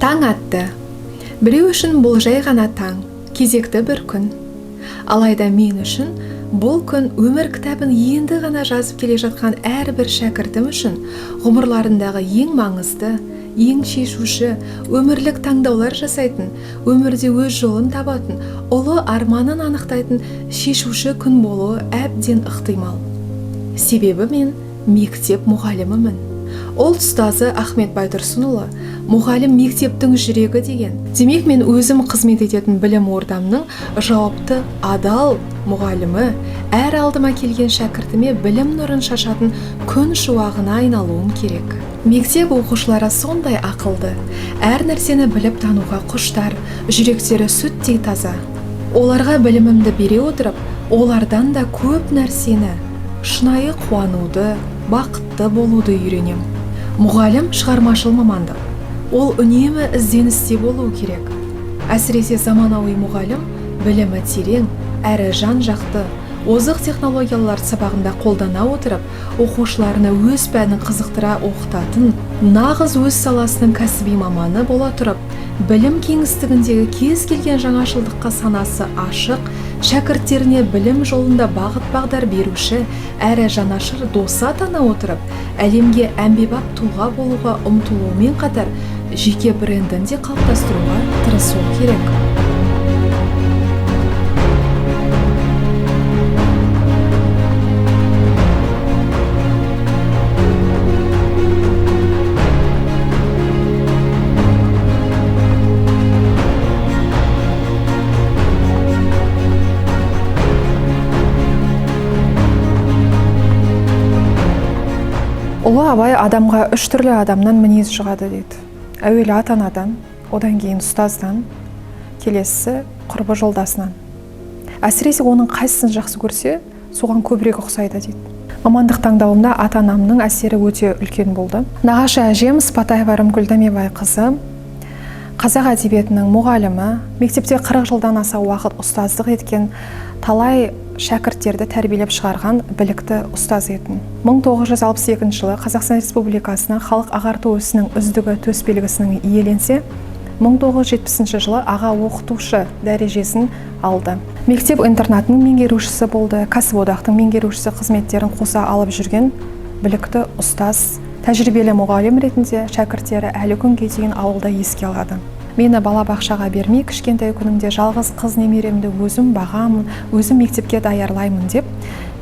Таң атты. Біреу үшін бұл жай ғана таң, кезекті бір күн. Алайда мен үшін бұл күн өмір кітабын енді ғана жазып келе жатқан әрбір шәкіртім үшін ғұмырларындағы ең маңызды, ең шешуші, өмірлік таңдаулар жасайтын, өмірде өз жолын табатын, ұлы арманын анықтайтын шешуші күн болуы әбден ықтимал. Себебі мен мектеп мұғалімімін. Ұлт ұстазы Ахмет Байтұрсынұлы мұғалім мектептің жүрегі деген. Демек, мен өзім қызмет ететін білім ордамның жауапты, адал мұғалімі, әр алдыма келген шәкіртіме білім нұрын шашатын күн шуағына айналуым керек. Мектеп оқушылары сондай ақылды, әр нәрсені біліп тануға құштар, жүректері сүттей таза. Оларға білімімді бере отырып, олардан да көп нәрсені, шынайы қуануды, бақытты болуды үйренем. Мұғалім шығармашыл мамандық. Ол үнемі ізденісте болуы керек. Әсіресе заманауи мұғалім білімі терең, әрі жан-жақты, озық технологиялар сабағында қолдана отырып, оқушыларына өз пәнін қызықтыра оқытатын, нағыз өз саласының кәсіби маманы бола тұрып, білім кеңістігіндегі кез келген жаңашылдыққа санасы ашық, шәкірттеріне білім жолында бағыт-бағдар беруші, әрі жанашыр досы атана отырып, әлемге әмбебап тұлға болуға ұмтылуымен қатар жеке брендін де қалыптастыруға тырысуы керек. Ұлы Абай адамға үш түрлі адамнан мінез жұғады дейді. Әуелі ата-анадан, одан кейін ұстаздан, келесісі құрбы жолдасынан. Әсіресе оның қайсысын жақсы көрсе, соған көбірек ұқсайды дейді. Мамандық таңдауымда ата-анамның әсері өте үлкен болды. Нағашы әжем Сыпатаева Рымгүл Дәмебайқызы қазақ әдебиетінің мұғалімі, мектепте 40 жылдан аса уақыт ұстаздық еткен, талай шәкірттерді тәрбиелеп шығарған білікті ұстаз етін. 1962 жылы Қазақстан Республикасының халық ағарту ісінің үздігі төс белгісінің иеленсе, 1970 жылы аға оқытушы дәрежесін алды. Мектеп интернатының меңгерушісі болды, кәсіподақтың меңгерушісі қызметтерін қоса алып жүрген білікті ұстаз, тәжірибелі мұғалім ретінде шәкірттері әлі күнге дейін ауылда еске алады. Мені балабақшаға бермей, кішкентай күнімде жалғыз қыз немеремді өзім бағамын, өзім мектепке даярлаймын деп,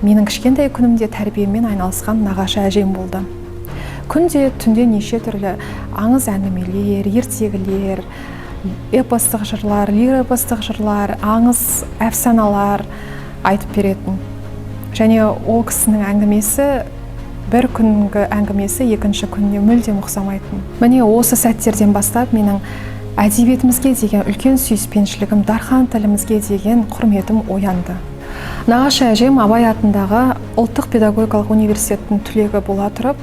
менің кішкентай күнімде тәрбиемен айналысқан нағашы әжем болды. Күнде түнде неше түрлі аңыз әңгімелер, ертегілер, эпостық жырлар, лироэпостық жырлар, аңыз әфсаналар айтып беретін. Және ол кісінің әңгімесі бір күнгі әңгімесі екінші күніне мүлдем ұқсамайтын. Міне осы сәттерден бастап менің әдебиетімізге деген үлкен сүйіспеншілігім, дархан тілімізге деген құрметім оянды. Нағашы әжем Абай атындағы ұлттық педагогикалық университеттің түлегі бола тұрып,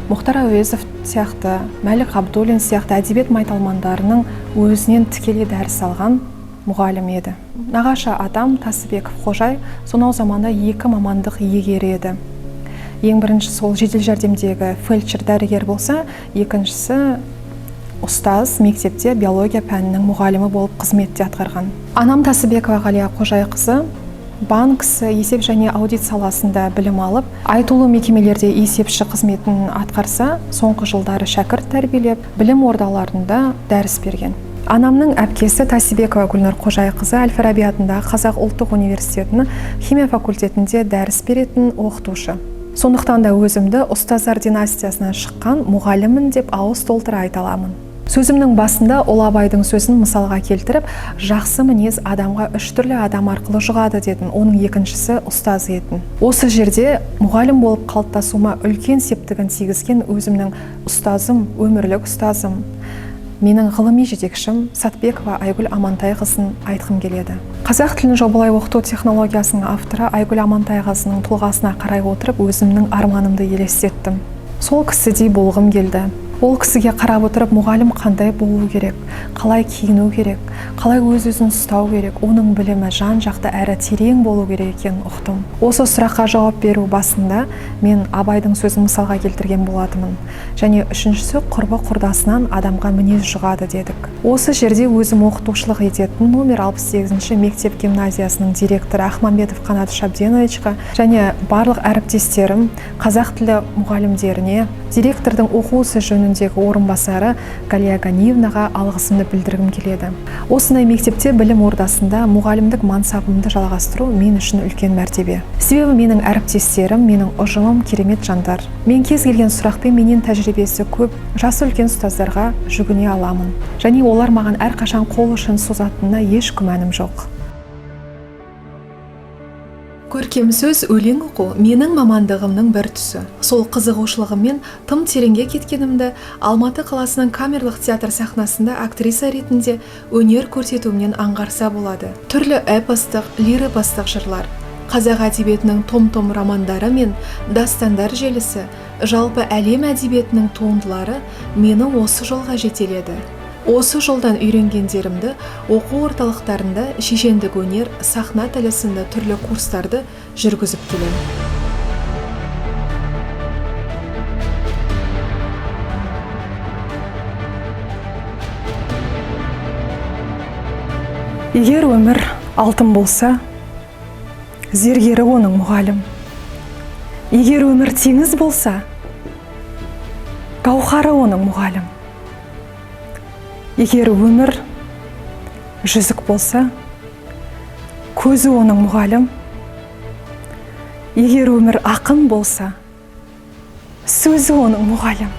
Мұхтар Әуезов сияқты, Мәлік Ғабдуллин сияқты әдебиет майталмандарының өзінен тікелей дәріс алған мұғалім еді. Нағашы атам Тасыбеков Қожай сонау заманда екі мамандық иегері еді. Ең бірінші сол жедел жәрдемдегі фельдшер дәрігер болса, екіншісі ұстаз, мектепте биология пәнінің мұғалімі болып қызметте атқарған. Анам Тасыбекова Ғалия Қожайқызы банк ісі, есеп және аудит саласында білім алып, айтулы мекемелерде есепші қызметін атқарса, соңғы жылдары шәкірт тәрбиелеп, білім ордаларында дәріс берген. Анамның әпкесі Тасыбекова Гүлнұр Қожайқызы Әл-Фараби атындағы Қазақ ұлттық университетінің химия факультетінде дәріс беретін оқытушы. Сондықтан да өзімді ұстаздар династиясынан шыққан мұғаліммін деп ауыз толтыра айта аламын. Сөзімнің басында Ұлы Абайдың сөзін мысалға келтіріп, жақсы мінез адамға үш түрлі адам арқылы жұғады дедім. Оның екіншісі ұстаз етін. Осы жерде мұғалім болып қалыптасуыма үлкен септігін тигізген өзімнің ұстазым, өмірлік ұстазым, менің ғылыми жетекшім Сатбекова Айгүл Амантайқызын айтқым келеді. Қазақ тілін жобалай оқыту технологиясының авторы Айгүл Амантайқызының тұлғасына қарай отырып, өзімнің арманымды елестеттім. Сол кісідей болғым келді. Ол кісіге қарап отырып, мұғалім қандай болу керек, қалай киіну керек, қалай өз-өзін ұстау керек, оның білімі жан-жақты әрі терең болу керек екенін ұқтым. Осы сұраққа жауап беру басында мен Абайдың сөзін мысалға келтірген болатынмын. Және үшіншісі, құрбы құрдасынан адамға мінез жұғады дедік. Осы жерде өзім оқытушылық ететін номер 68-ші мектеп гимназиясының директоры Ахмамбетов Қанат Шабденовичқа және барлық әріптестерім, қазақ тілі мұғалімдеріне, директордың оқу ісі жөніндегі орынбасары Галия Ганиевнаға алғысымды білдіргім келеді. Осындай мектепте, білім ордасында мұғалімдік мансабымды жалғастыру мен үшін үлкен мәртебе. Себебі менің әріптестерім, менің ұжымым керемет жандар. Мен кез келген сұрақпен менен тәжірибесі көп, жасы үлкен ұстаздарға жүгіне аламын. Және олар маған әрқашан қол ұшын созатынына еш күмәнім жоқ. Көркем сөз, өлең оқу менің мамандығымның бір түсі. Сол қызығушылығыммен тым тереңге кеткенімді Алматы қаласының камерлық театр сахнасында актриса ретінде өнер көрсетуімнен аңғарса болады. Түрлі эпостық, лироэпостық жырлар, қазақ әдебиетінің том-том романдары мен дастандар желісі, жалпы әлем әдебиетінің туындылары мені осы жолға жетеледі. Осы жолдан үйренгендерімді оқу орталықтарында шешендік өнер, сахна тілі сынды түрлі курстарды жүргізіп келемін. Егер өмір алтын болса, зергері оның мұғалім. Егер өмір теңіз болса, гауһары оның мұғалім. Егер өмір жүзік болса, көзі оның мұғалім. Егер өмір ақын болса, сөзі оның мұғалім.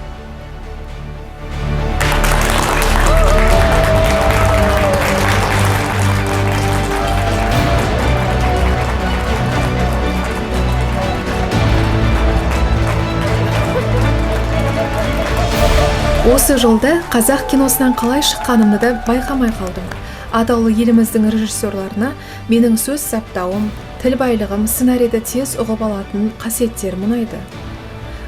Осы жолда қазақ киносынан қалай шыққанымды да байқамай қалдым. Атаулы еліміздің режиссерларына менің сөз саптауым, тіл байлығым, сценарийді тез ұғып алатын қасиеттерім ұнайды.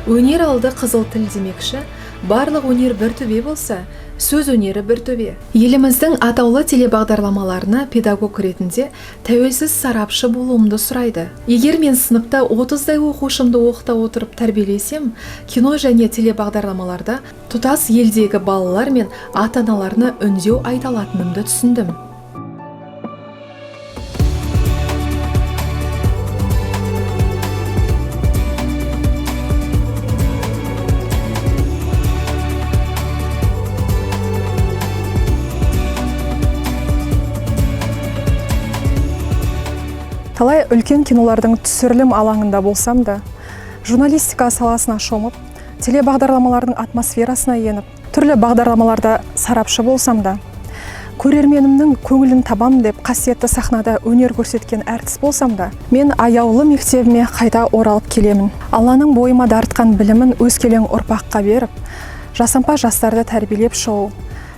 Өнер алды қызыл тіл демекші, барлық өнер бір төбе болса, сөз өнері бір төбе. Еліміздің атаулы телебағдарламаларына педагог ретінде тәуелсіз сарапшы болуымды сұрайды. Егер мен сыныпта 30-дай оқушымды оқыта отырып тәрбиелесем, кино және телебағдарламаларда тұтас елдегі балалар мен ата-аналарына үндеу айта алатынымды түсіндім. Талай үлкен кинолардың түсірілім алаңында болсам да, журналистика саласына шомып, телебағдарламалардың атмосферасына еніп, түрлі бағдарламаларда сарапшы болсам да, көрерменімнің көңілін табам деп қасиетті сахнада өнер көрсеткен әртіс болсам да, мен аяулы мектебіме қайта оралып келемін. Алланың бойыма дарытқан білімін өскелең ұрпаққа беріп, жасампаз жастарды тәрбиелеп шығу,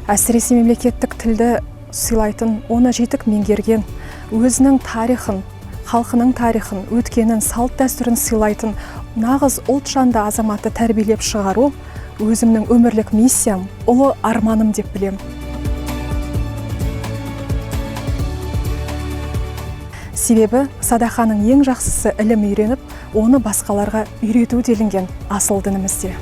әсіресе мемлекеттік тілді сыйлайтын, оны жетік меңгерген, өзінің тарихын, халқының тарихын, өткенін, салт дәстүрін сыйлайтын нағыз ұлт жанды азаматты тәрбиелеп шығару өзімнің өмірлік миссиям, ұлы арманым деп білем. Себебі садақаның ең жақсысы ілім үйреніп, оны басқаларға үйрету делінген асыл дінімізде.